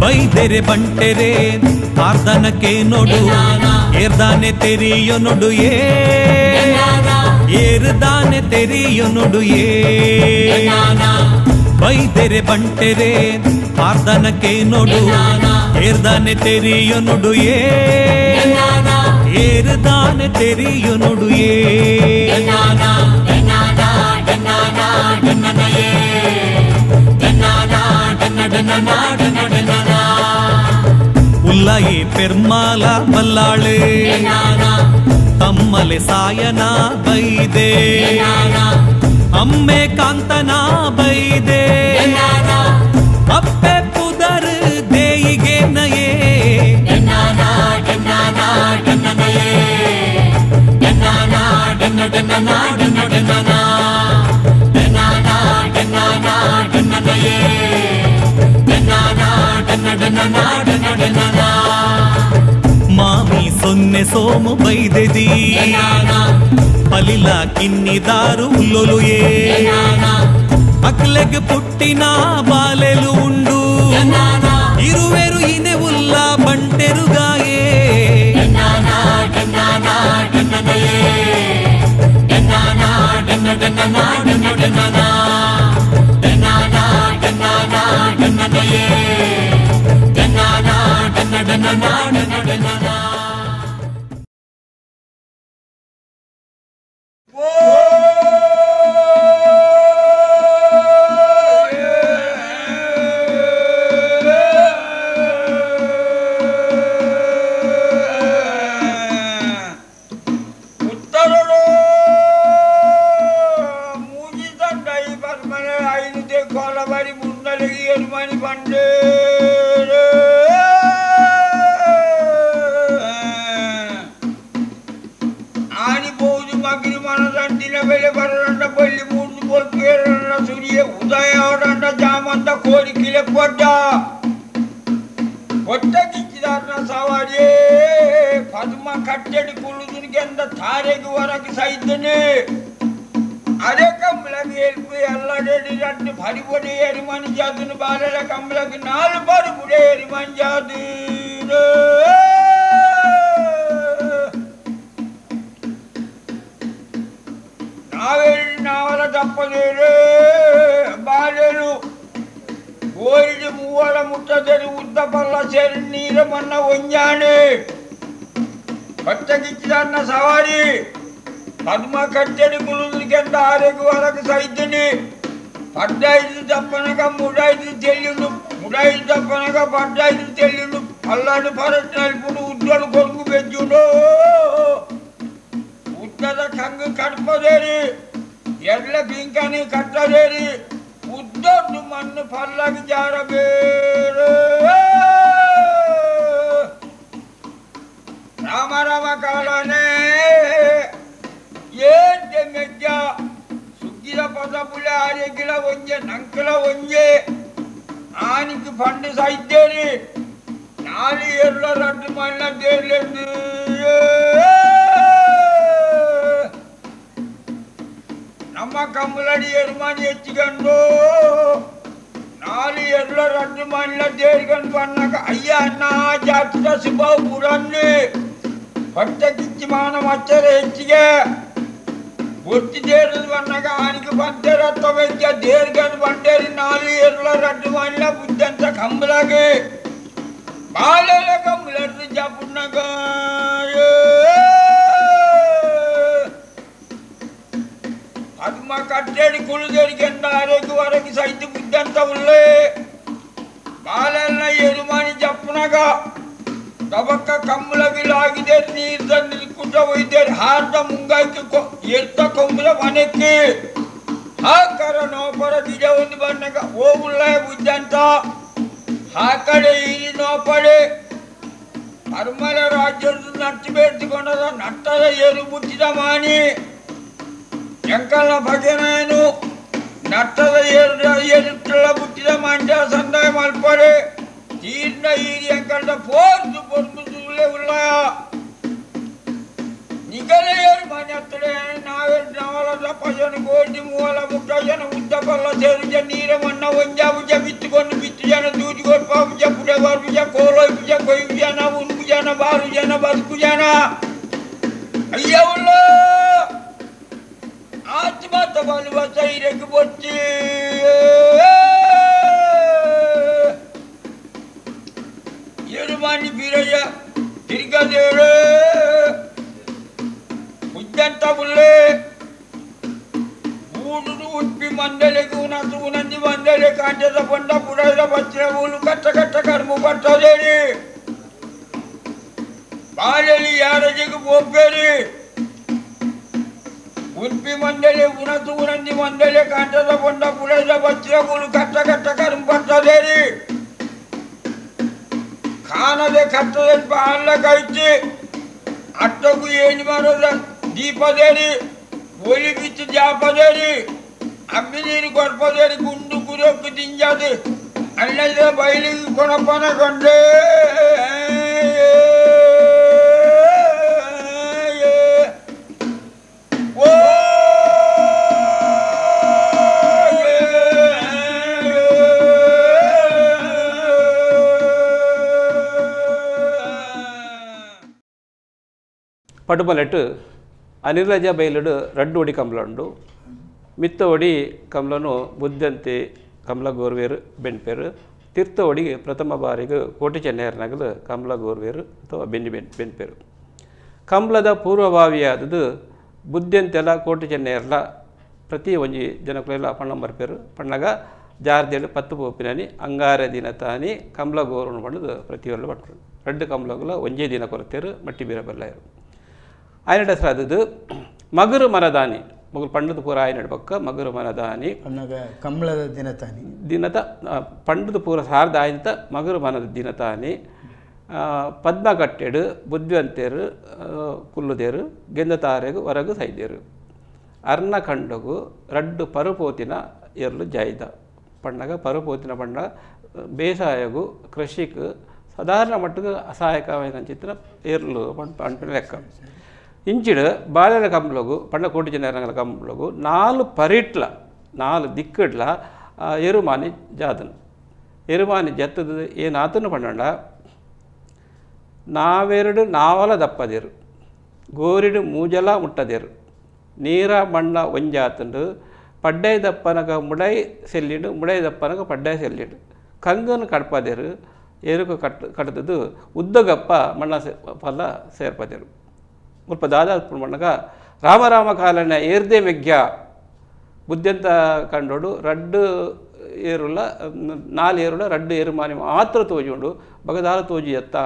ಬೈದೆರೆ ಬಂಟೆರೆ ಆರ್ದನಕ್ಕೆ ನೋಡು ಏರ್ದಾನೆ ತೆರಿಯೋ ನೋಡು ಏ ಏರ್ದಾನೆ ತೆರಿಯೋ ನೋಡು ಏ ಬೈದೆರೆ ಬಂಟೆರೆ ಆರ್ದನಕ್ಕೆ ನೋಡು ಏರ್ದಾನೆ ತೆರಿಯೋ ನೋಡು ಏ ಏರ್ದಾನೆ ತೆರಿಯೋ ನೋಡು ಏ ಉಲ್ಲಾಯಿ ಪೆರ್ಮಾಲ ಬಲ್ಲಾಳೆ ತಮ್ಮಲೆ ಸಾಯನ ಬೈದೆ ಅಮ್ಮೆ ಕಾಂತನ ಬೈದೆ ಅಪ್ಪೆ ಪುದರ್ ದೇಯಿಗೆ ನಯೇ ಮಾಮಿ ಸೊನ್ನೆ ಸೋಮು ಬೈದೆದಿ ಪಲಿಲ ಕಿನ್ನಿದಾರು ಉಲ್ಲೊಲುಯೇ ಅಕ್ಲೆಗ್ ಪುಟ್ಟಿನ ಬಾಲೆಲು ಉಂಡು ಇರುವೆರು ಇನೆ ಉಲ್ಲ ಬಂಟೆರುಗಾಯೇ ಪರ್ಮಲ ರಾಜ್ಯದ ನಟ್ಟು ಬೇಡ್ತಿಕೊಂಡದ ನಟ್ಟದ ಏರು ಬುಟ್ಟಿದ ಮಾನಿ ಎಂಕಲ್ನ ಭಜನೆಯನ್ನು ನಟ್ಟದ ಏರು ಏರುತ್ತಲ ಬುಟ್ಟಿದ ಮಾಂಜ ಸಂದಾಯ ಮಲ್ಪರೆ ತೀರ್ನ ಈರಿ ಎಂಕಲ್ದ ಪೋರ್ದು ಪೊರ್ಬುದುಲೆ ಉಲ್ಲ ನಿಗಲ ಏರು ಮಾನ್ಯತ್ತಲೆ ನಾವೇ ನವಲದ ಪಜನ ಗೋಡಿ ಮೂವಲ ಮುಟ್ಟ ಜನ ಉದ್ದ ಬಲ್ಲ ಸೇರು ಜ ನೀರ ಮಣ್ಣ ಒಂಜಾಬುಜ ಬಿತ್ತುಕೊಂಡು ಬಿತ್ತು ಜನ ದೂಜುಗೊಡ್ ಪಾಪುಜ ಪುಡೆ ಬರ್ಬುಜ ಕೋಲೋಯ್ಬುಜ ಕೊಯ್ಬು ಜನ ಉನ್ಬು ಜನ ಬಾರು ಜನ ಬದುಕು ಜನ ಅಯ್ಯ ಉಲ್ಲ ಆತ್ಮತ ಬಲುವ ಸೈರಕ್ಕೆ ಬೊಚ್ಚಿ ಎರುಮಾನಿ ಬೀರಯ್ಯ ತಿರ್ಗದೇಳು ಉದ್ದಂತ ಬುಲ್ಲೆ ಊಡು ಉಪ್ಪಿ ಮಂದಲೆಗೂ ನಸು ನಂದಿ ಮಂದಲೆ ಕಾಂಜದ ಪೊಂಡ ಪುಡದ ಬಚ್ಚ ಊಲು ಕಟ್ಟ ಕಟ್ಟ ಕರ್ಮು ಪಟ್ಟದೇರಿ ಬಾಲಲಿ ಯಾರಜಿಗೂ ಪೋಪೇರಿ ಉನ್ಪಿ ಮಂದಲೆ ಉನಸು ಉನಂದಿ ಮಂದಲೆ ಕಾಂಜದ ಪೊಂಡ ಪುಡದ ಬಚ್ಚ ಊಲು ಕಟ್ಟ ಕಟ್ಟ ಕರ್ಮು ಪಟ್ಟದೇರಿ ಕಾಣದೆ ಕಟ್ಟದ ಬಾಲ ಕೈಚಿ ಅಟ್ಟಗೂ ಏನು ಮಾಡೋದ ದೀಪದೇರಿ ಒಲಿ ಬಿಚ್ಚು ಜಾಪದೇರಿ ಅಮ್ಮಿ ನೀರು ಕೊಡ್ಪದೇರಿ ಗುಂಡು ಗುರೊಕ್ಕು ತಿಂಜಾದು ಅಲ್ಲದ ಬಯಲಿಗೆ ಕೊಣಪನ ಕೊಂಡೆ ಓ ಪಡುಬಲೆಟ್ ಅನಿಲಜ ಬೈಲುಡು ರಡ್ಡು ಒಡಿ ಕಂಬ್ಲುಂಡು ಮಿತ್ತ ಒಡಿ ಕಮ್ಲನು ಬುದ್ಧಂತೆ ಕಮಲ ಗೋರ್ವೇರು ಬೆನ್ಪೇರು ತೀರ್ಥ ಒಡಿಗೆ ಪ್ರಥಮ ಬಾರಿಗೆ ಕೋಟಿ ಚೆನ್ನೈಯರ್ನಗಲು ಕಮಲ ಗೋರ್ವೇರು ಅಥವಾ ಬೆನ್ನಿ ಬೆನ್ಪೇರು ಕಮಲದ ಪೂರ್ವಭಾವಿಯಾದದು ಬುದ್ಧಂತೆಲ್ಲ ಕೋಟಿ ಚೆನ್ನೈಯರ್ಲ ಪ್ರತಿ ಒಂಜಿ ಜನಕುಲೆಲ್ಲ ಪಣ್ಣ ಬರ್ಪೇರು ಪಣ್ಣಗ ಜಾರ್ದೇಳು ಪತ್ತು ಪೋಪಿನನಿ ಅಂಗಾರ ದಿನ ತಾನಿ ಕಮಲ ಗೋರುನು ಪಣ್ಣದು ಪ್ರತಿಯೊಲ್ಲ ಪಟ್ರು ರಡ್ಡು ಕಮಲಗುಲ ಒಂಜೇ ದಿನ ಕೊರತೇರು ಮಟ್ಟಿ ಬೀರ ಬಲ್ಲಾಯರು ಆಯನಡ ಹೆಸರಾದದ್ದು ಮಗುರು ಮರದಾನಿ ಮಗುರು ಪಂಡದ ಪೂರ ಆಯನಡ ಪಕ್ಕ ಮಗುರು ಮರದಾನಿ ಕಮಲದ ದಿನತಾನಿ ದಿನತ ಪಂಡದ ಪೂರ ಸಾರದ ಆಯ್ತ ಮಗುರು ಮನದ ದಿನತಾನಿ ಪದ್ಮಕಟ್ಟೆಡು ಬುದ್ಧಿವಂತೇರು ಕುಲ್ಲುದೇರು ಗೆಂದತಾರೆಗು ಹೊರಗು ಸೈದೇರು ಅರ್ಣ ಖಂಡಗು ರಡ್ಡು ಪರುಪೋತಿನ ಎರ್ಲು ಜಾಯ್ದ ಪಣ್ಣಗ ಪರುಪೋತಿನ ಪಣ್ಣ ಬೇಸಾಯಗು ಕೃಷಿಕ್ ಸಾಧಾರಣ ಮಟ್ಟకు ಅಸಹಾಯಕమైన ಚಿತ್ರ ಎರ್ಲು ಪಂಪಿನ ಲೆಕ್ಕ ಇಂಚಿಡು ಬಾಳೆల ಕಂಬ್ಲಗು ಪಂಡ ಕೋಟಿ ಜನರಂಗల ಕಂಬ್ಲಗು ನಾಲು ಪರಿಟ್ಲ ನಾಲು ದಿಕ್ಕಡ್ಲ ಎರುಮಾನಿ ಜಾದನು ಎರುಮಾನಿ ಜತ್ತದ ಏನಾತನು ಪಂಡ ನಾವೆರಡು ನಾವಲ ದಪ್ಪದಿರು ಗೋರಿಡು ಮೂಜಲ ಮುಟ್ಟದಿರು ನೀರ ಮಣ್ಣ ಒಂಜಾತಂಡು ಪಡ್ಡೈ ದಪ್ಪನಗ ಮುಡೈ ಸೆಲ್ಲಿಡು ಮುಡೈ ದಪ್ಪನಗ ಪಡ್ಡೈ ಸೆಲ್ಲಿಡು ಕಂಗನು ಕಡ್ಪದಿರು ಎರುಕು ಕಟ್ಟದು ಉದ್ದಗಪ್ಪ ಮಣ್ಣ ಫಲ ಸೇರ್ಪದಿರು ಮುಲ್ಪ ದಾದಾ ಮಣ್ಣಗ ರಾಮ ರಾಮ ಕಾಲನ ಏರ್ದೆ ಮೆಗ್ಯ ಬುದ್ಧಂತ ಕಂಡೋಡು ರಡ್ಡು ಏರುಲ ನಾಲು ಏರುಲ ರಡ್ಡು ಏರುಮಾನಿ ಮಾತ್ರ ತೋಜುಂಡು ಬಗದಾಲ ತೋಜಿ ಎತ್ತ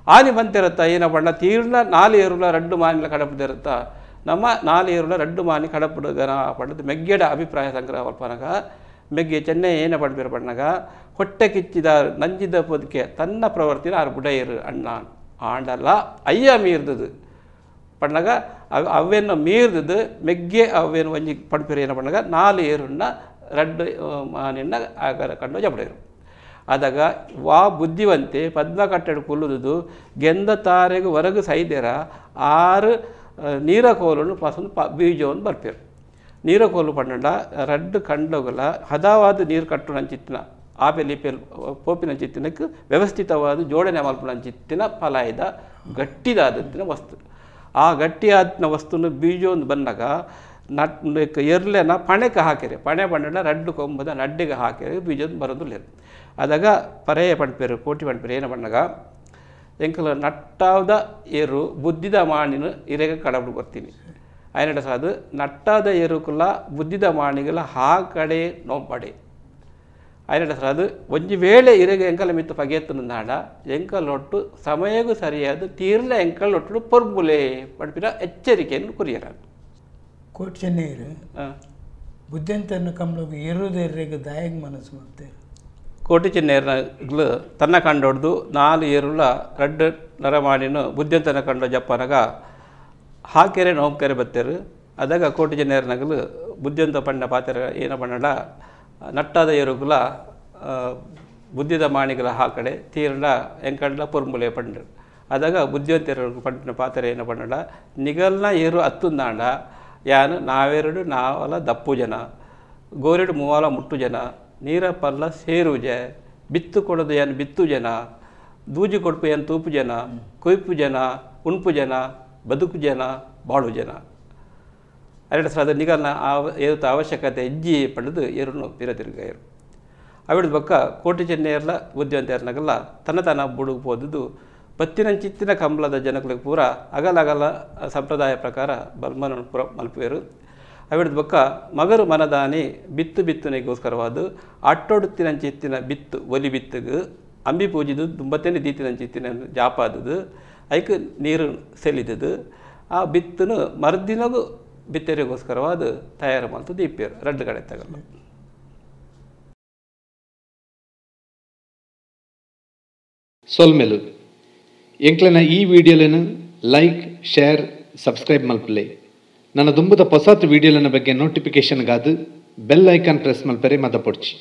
ಆನಿ ಬಂತಿರತ್ತ ಏನ ಬಣ್ಣ ತೀರ್ಣ ನಾಲು ಏರುಲ ರಡ್ಡು ಮಾನಿಲ ಕಡಪದಿರುತ್ತ ನಮ್ಮ ನಾಲು ಏರುಲ ರಡ್ಡು ಮಾನಿ ಕಡಪಡು ಗನ ಪಡೆದು ಮೆಗ್ಗೆಡ ಅಭಿಪ್ರಾಯ ಸಂಗ್ರಹ ಅಲ್ಪನಗ ಮೆಗ್ಗೆ ಚೆನ್ನೈ ಏನ ಪಡ್ಬಿರ ಬಣ್ಣಗ ಹೊಟ್ಟೆ ಕಿಚ್ಚಿದ ನಂಜಿದ ಪೊದಕೆ ತನ್ನ ಪ್ರವರ್ತಿನ ಆರು ಬುಡೈರು ಅಣ್ಣ ಆಂಡಲ್ಲ ಅಯ್ಯ ಮೀರ್ದದು ಪಣ್ಣಗ ಅವೇನು ಮೀರ್ದದು ಮೆಗ್ಗೆ ಅವೇನು ಒಂಜಿ ಪಡ್ಪಿರ ಏನ ಪಣ್ಣಗ ನಾಲು ಏರುನ್ನ ರಡ್ಡು ಮಾನಿನ್ನ ಆಗ ಕಂಡು ಜಬಡೇರು ಆದಾಗ ವಾ ಬುದ್ಧಿವಂತೆ ಪದ್ಮ ಕಟ್ಟಡ ಕುಲ್ಲುದು ಗೆಂದ ತಾರೆಗು ಹೊರಗು ಸೈದೆರ ಆರು ನೀರ ಕೋಲನ್ನು ಪಸಂದು ಬೀಜವನ್ನು ಬರ್ಪೇರು ನೀರ ಕೋಲು ಪಂಡ ರಡ್ಡು ಕಂಡೋಗಲ ಹದವಾದ ನೀರು ಕಟ್ಟು ನಂಚಿತ್ತಿನ ಆಪೆಲ್ ಈಪೆಲ್ ಪೋಪಿನ ಚಿತ್ತಿನಕ್ಕೆ ವ್ಯವಸ್ಥಿತವಾದ ಜೋಡಣೆ ಮಲ್ಪುನ ಚಿತ್ತಿನ ಫಲಾಯದ ಗಟ್ಟಿದಾದಂತಿನ ವಸ್ತು ಆ ಗಟ್ಟಿಯಾದ ವಸ್ತುನು ಬೀಜೊಂದು ಬಂದಾಗ ನಟ್ ಎರ್ಲೆನ ಪಣೆಗೆ ಹಾಕಿರಿ ಪಣೆ ಪಂಡ ರಡ್ಡು ಕೊಂಬದ ನಡ್ಡಿಗೆ ಹಾಕಿರಿ ಬೀಜದ ಬರೋದಿಲ್ಲ ಆದಾಗ ಪರೆಯ ಪಂಡ್ಪೇರು ಕೋಟಿ ಪಂಡ್ಪೇರು ಏನ ಪಣ್ಣಗ ಎಂಕಲ ನಟ್ಟಾದ ಏರು ಬುದ್ಧಿದ ಮಾಣಿನ ಇರೆಗೆ ಕಡಬಡು ಬರ್ತೀನಿ ಆಯ್ನಡ ಸಾದು ನಟ್ಟಾದ ಏರುಕುಲ ಬುದ್ಧಿದ ಮಾಣಿಗಳ ಹಾ ಕಡೆ ನೋಂಪಡೆ ಆಯ್ನಡ ಸಾದು ಒಂಜಿ ವೇಳೆ ಇರೆಗೆ ಎಂಕಲ ಮಿತ್ತು ಪಗೆತ್ತನ ನಾಡ ಎಂಕಲೊಟ್ಟು ಸಮಯಗೂ ಸರಿಯಾದ ತೀರ್ಲ ಎಂಕಲೊಟ್ಟು ಪೊರ್ಬುಲೆ ಪಡ್ಪಿನ ಎಚ್ಚರಿಕೆಯನ್ನು ಕುರಿಯರ ಕೋಟಿ ಚೆನ್ನೈರು ಬುದ್ಧಂತನ ಕಮಲಗು ಏರುದೇರಿಗೆ ದಾಯಗ್ ಮನಸ್ಸು ಮಾಡ್ತಾರೆ ಕೋಟಿ ಚೆನ್ನೈರ್ನಗ್ಲು ತನ್ನ ಕಂಡೊಡ್ದು ನಾಲು ಏರುಲ ರಡ್ಡು ನರಮಾಣಿನು ಬುದ್ಧಿವಂತನ ಕಂಡ ಜಪ್ಪನಗ ಹಾಕೆರೆ ನೋಂಕೆರೆ ಬತ್ತೇರು. ಅದಾಗ ಕೋಟಿ ಚೆನ್ನೆಯರ ನಗಲು ಬುದ್ಧಿವಂತ ಪಂಡ ಪಾತ್ರ ಏನ ಪಂಡ ನಟ್ಟಾದ ಏರುಗುಲ ಬುದ್ಧಿದ ಮಾಣಿಗಳ ಹಾಕಡೆ ತೀರಂಡ ಎಂಕಂಡ ಪೊರ್ಮುಲೆ ಪಂಡು. ಅದಾಗ ಬುದ್ಧಿವಂತರ ಪಂಡಿನ ಪಾತ್ರ ಏನ ಪಂಡ ನಿಗಲ್ನ ಏರು ಅತ್ತುಂದಾಂಡ ಯಾನು ನಾವೆರಡು ನಾವಲ ದಪ್ಪು ಜನ, ಗೋರೆಡು ಮೂವಾಲ ಮುಟ್ಟು ಜನ, ನೀರ ಪಲ್ಲ ಸೇರುಜೆ, ಬಿತ್ತು ಕೊಡೋದು ಏನು ಬಿತ್ತು ಜನ, ದೂಜಿ ಕೊಡ್ಪು ಏನು ತೂಪು ಜನ, ಕೊಯ್ಪು ಜನ, ಉಣ್ಪು ಜನ, ಬದುಕು ಜನ, ಬಾಳು ಜನ. ಎರಡು ಸಲ ಅದು ನಿಗಲ್ನ ಏರುತ್ತ ಅವಶ್ಯಕತೆ ಹೆಜ್ಜಿ ಪಡೆದು ಏರುನು ಪಿರ ತಿರುಗಾಯರು. ಅವಿಡ ಬಕ್ಕ ಕೋಟಿ ಚೆನ್ನೆಯರ್ಲ ಬುದ್ಧಿವಂತೆಯರ್ನಾಗಲ್ಲ ತನ್ನ ತನ್ನ ಬುಡುಗು ಪೋದುದು ಬತ್ತಿನಂಚಿತ್ತಿನ ಕಂಬಳದ ಜನಗಳಿಗೆ ಪೂರ ಅಗಲ ಅಗಲ ಸಂಪ್ರದಾಯ ಪ್ರಕಾರ ಬಲ್ಮನ ಪೂರ ಮಲ್ಪುವೆರು. ಅವಿಡದ ಬಕ್ಕ ಮಗರು ಮನದಾನಿ ಬಿತ್ತು ಬಿತ್ತುನೆಗೋಸ್ಕರವಾದ ಅಟ್ಟೊಡುತ್ತಿನಂಚಿತ್ತಿನ ಬಿತ್ತು ಒಲಿ ಬಿತ್ತುಗು ಅಂಬಿ ಪೂಜಿದು ದುಂಬತ್ತೇನೆ ದೀತಿನಂಚಿತ್ತಿನ ಜಾಪಾದದು ಐಕ್ ನೀರು ಸೆಲಿದದು ಆ ಬಿತ್ತುನು ಮರುದಿನಗೂ ಬಿತ್ತರಿಗೋಸ್ಕರವಾದ ತಯಾರು ಮಾಡ್ತು ದೀಪಿಯರು ರಡ್ಡು ಕಡೆ ತಗಲ್ಲ. ಸೊಲ್ಮೆಲು ಎಂಕ್ಲೆನ ಈ ವಿಡಿಯೋలను ಲೈಕ್ ಶೇರ್ ಸಬ್ಸ್ಕ್ರೈಬ್ ಮಲ್ಪಲೆ. ನನ್ನ ದುಂಬುದ ಪೊಸಾತ್ ವಿಡಿಯೋಲನ ಬಗ್ಗೆ ನೋಟಿಫಿಕೇಶನ್ಗಾದು ಬೆಲ್ ಐಕಾನ್ ಪ್ರೆಸ್ ಮಲ್ಪರೆ ಮದ ಪೊಡ್ಚಿ.